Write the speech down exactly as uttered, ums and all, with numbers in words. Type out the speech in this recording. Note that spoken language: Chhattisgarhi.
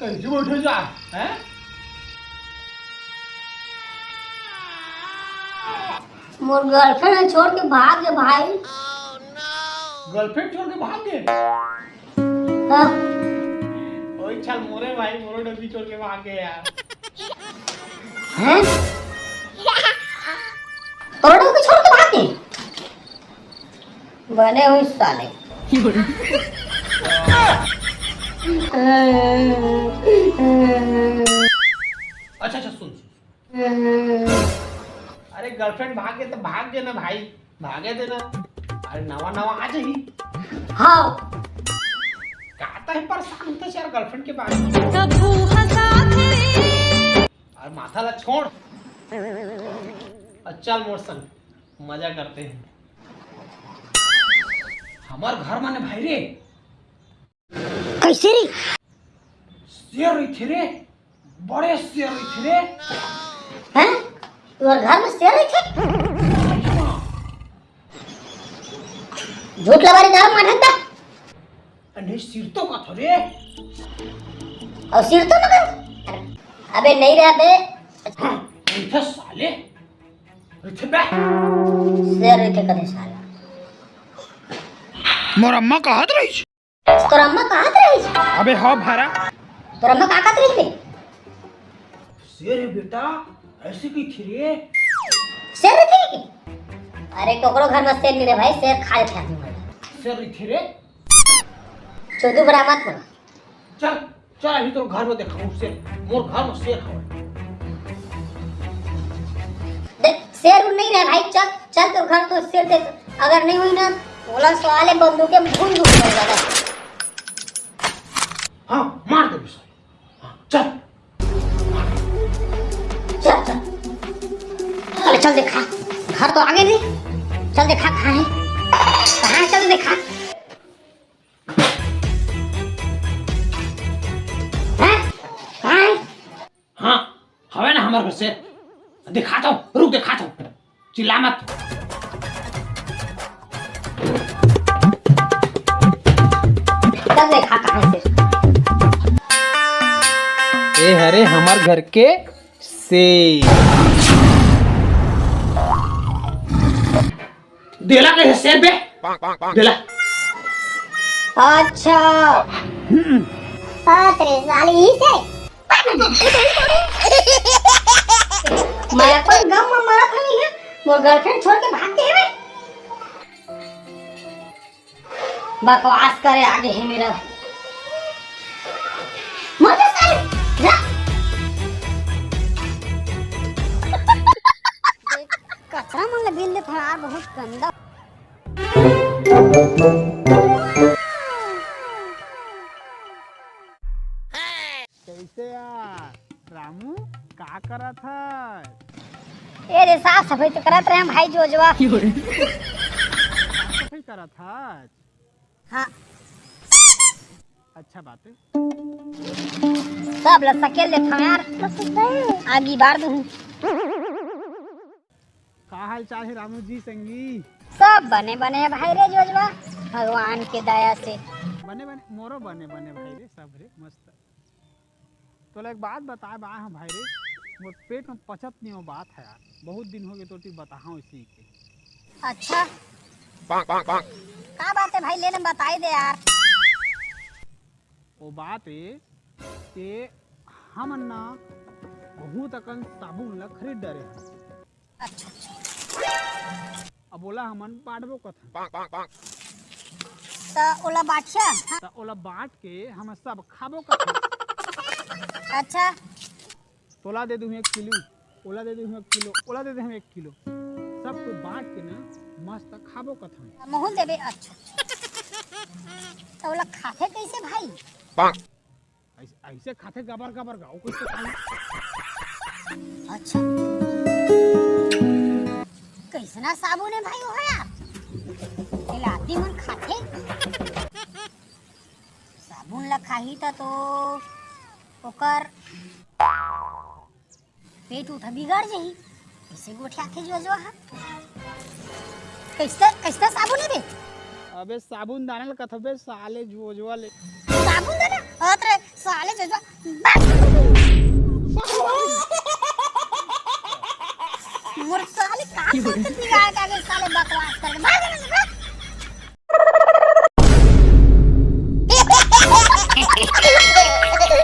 कइसे बैठे जा, हैं? मोर girlfriend छोड़ के भाग गे भाई। Girlfriend छोड़ के भाग गे? हाँ। ओए चल मोरे भाई, मोरो डोगी छोड़ के भाग गे यार। हैं? तोरो डोगी छोड़ के भाग गे? बने हुई साले। अच्छा, अच्छा, सुन, सुन। अरे, girlfriend भाग गे त भाग गे ना भाई, भागे दे ना। अरे, नवा नवा आ जाही। हाँ। का तैं परेशान होथस यार girlfriend के बारे में? अउ माथा ला छोड़। अउ चल मोर संग, मजा करते हैं। हमर घर माने भाई रे। कइसे रे? शेर रहिथे रे, बड़े शेर रहिथे रे। हैं? तोर घर में शेर रहिथे? झूठ लगा रे, गाँव में ढंग का। अरे सिर तो का था रे। अउ सिर तो ना कर। अबे नहीं रे बे। हाँ, रहिथे साले। रहिथे बे। शेर रहिथे कथे साला। मोर अम्मा कहत रहिस। तोर अम्मा कहत रहिस? अबे हाँ भारा। तोर अम्मा का कहत रहिस बे? शेर हे बेटा, अइसे कहिथे रे। शेर रहिथे के? अरे कोकरो घर में शेर नहीं रे भाई, शेर खा लेथे आदमी मन। शेर रहिथे रे। चोदू बरा मत बोल। चल, चल अभी तोर घर में देखाहूँ शेर, मोर घर में शेर हवय। देख, शेर उर नहीं रहे भाई, चल, चल तोर घर तो शेर देख, अगर नहीं हुई ना, ओला साले बंदूक के भून दूँ। हाँ, मार दे साले। हाँ, चल। चल, चल। अरे चल देखा, घर तो आगे नहीं, चल देखा कहाँ है, कहाँ है, चल देखा। हैं? हैं? हाँ, हवे ना हमर घर शेर। दिखाता हूँ, रुक दिखाता हूँ। चिल्ला मत। तब देखा कहाँ शेर। ए हरे हमर घर के शेर। देला कइसे शेर बे? देला। अच्छा। हम्म। बाप रे, साली ही से। मैं अपन गम में मरत हई ना, मोर girlfriend छोड़ के भाग गे हवे। बकवास करे आगे हे मेरा। मत साले, जा। कचरा मन ल बिन दे फड़ार बहुत गंदा। कइसे यार रामू, का करत हस? ए रे, साफ सफाई तो करत रहे हम भाई जोजवा। साफ सफाई करत हस? हाँ। अच्छा बात है। सब ला सकेल देथव यार। आगी बार दूँ। का हाल चाल हे रामू जी संगी? सब बने बने हे भाई रे जोजवा, भगवान के दया से। बने बने, मोरो बने बने भाई रे, सब रे मस्त। तोला एक बात बताए बा हाँ भाई रे, मोर पेट में पचत नहीं हो बात है यार, बहुत दिन हो गए तो ती बताहा इसी के। अच्छा। का बात है भाई, ले ना बताई दे यार। वो बात है कि हमन ना बहुत अकन साबुन ला खरीद डरे हन। अच्छा, अच्छा। अब ओला हमन बांटबो कथन। त ओला बांटिया? त ओला बांट के हमन सब खाबो कथन। अच्छा। तोला दे दूँ एक किलो, ओला दे दूँ एक किलो, ओला दे दूँ एक किलो, सब कोई बांट के ना मस्त खाबो कथन। मोहन देबे, अच्छा, अच्छा। त ओला खाथे कइसे भाई? ऐसे, ऐसे खाथे गबर गबर गाओ कुछ तो खाई। अच्छा। कइसना साबुन हे भाई वो यार? एला आदमी मन खाथे? साबुन ला खाही त तो ओकर पेट उठ बिगड़ जाही। कइसे गोठियाथे जोजवा ह? कइसे, कइसे साबुन हे बे? अबे साबुन दाना ल कथबे साले जोजवा ले। साबुन दाना? अत रे साले जोजवा। मोर साले का सोच बिगाड़ के आगे साले बकवास करके भाग रहे हैं।